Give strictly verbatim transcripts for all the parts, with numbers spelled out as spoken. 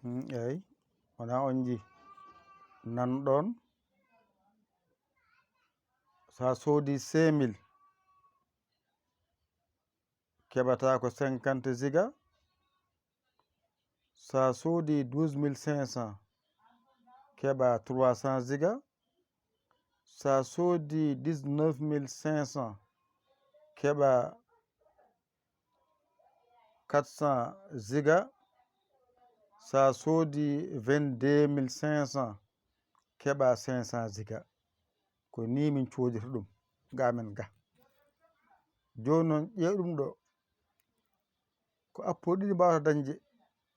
Mm, eyi, wona on ji nan ɗon. Sa sodi cinq mille, keɓata ko cinquante giga. Sa sodi douze mille cinq cents, keɓa trois cents giga. Sa sodi dix-neuf mille cinq cents, keɓa quatre cents giga. Sa sodi vingt-deux mille cinq cents, keɓa cinq cents giga. Ko ni min coodiri ɗum ga amen ga. Jooni noon, ƴeew ɗum ɗo. Ko appoɗi ɗiɗi mbawata dañde.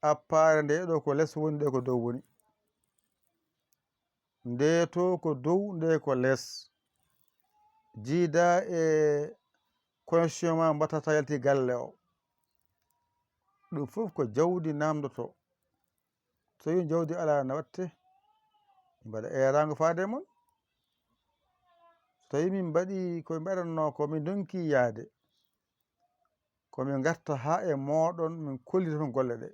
Appaare nde ɗo ko les woni, nde ko dow woni. Nde to ko dow, nde ko les. Jiida e constitution ma mbattata yalti galle o. Ɗum fof ko jawdi namdoto. So tawi jawdi ala, na watte. Min mbaɗa eeraango faade e mon. So tawi min mbaɗi ko min mbaɗatnoo ko, min ndonki yaade, ko min ngarta haa e mooɗon, min kollita toon golle ɗe.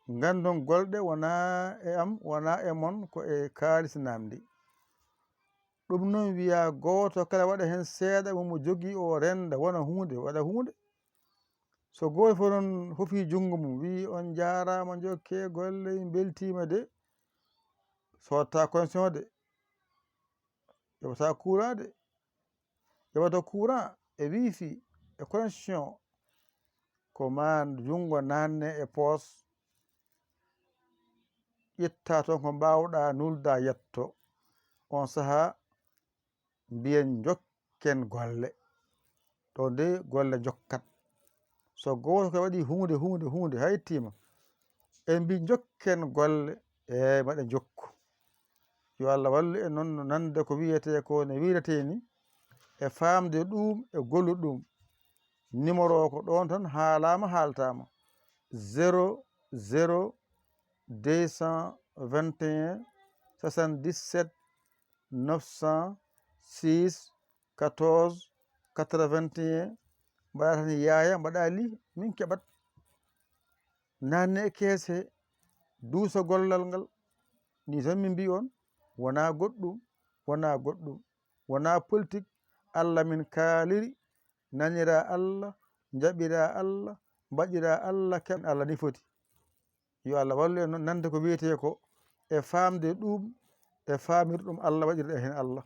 Nganndon golɗe wonaa e am, wonaa e mon, ko e kaalis namdi. Ɗum noon wiya gooto kala waɗa heen seeɗa mo mo jogii, o rennda, wona huunde, waɗa huunde. So gooto fof noon hofi junngo mum, wiyi, "On njaaraama, njokke golle, en mbeltiima de." Sootta connexion de, yoɓata courant de, yoɓata courant e wifi e connexion, ko maa junngo naatne e poos, ƴetta toon ko mbaawɗa nulda, yetto. On sahaa mbiyen njokken golle. Ɗo nde golle njokkat. So gooto ko waɗi huunde, huunde, huunde, haytiima, en mbi njokken golle, eey, mbaɗa njokku. Yo Allah wallu en noon no nande ko wiyetee ko, no wiiretee ni, e faamde ɗum, e gollude ɗum. Numéro o ko ɗoon tan haalaama, haaltaama. Zéro zéro deux cent vingt et un soixante-dix-sept neuf cent six quatorze quatre-vingt-un. Mbaɗa tan yaaya, mbaɗa li, min keɓat. Naatne e keese, duusa gollal ngal. Ni tan min mbi on, wonaa goɗɗum, wonaa goɗɗum, wonaa politik. Allah min kaaliri, nanira Allah, njaɓira Allah, mbaɗira Allah, keɓ Allah ni foti. Yo Allah wallu en noon nande ko wiyetee ko, e faamde ɗum, e faamirɗum Allah waɗirɗe heen Allah.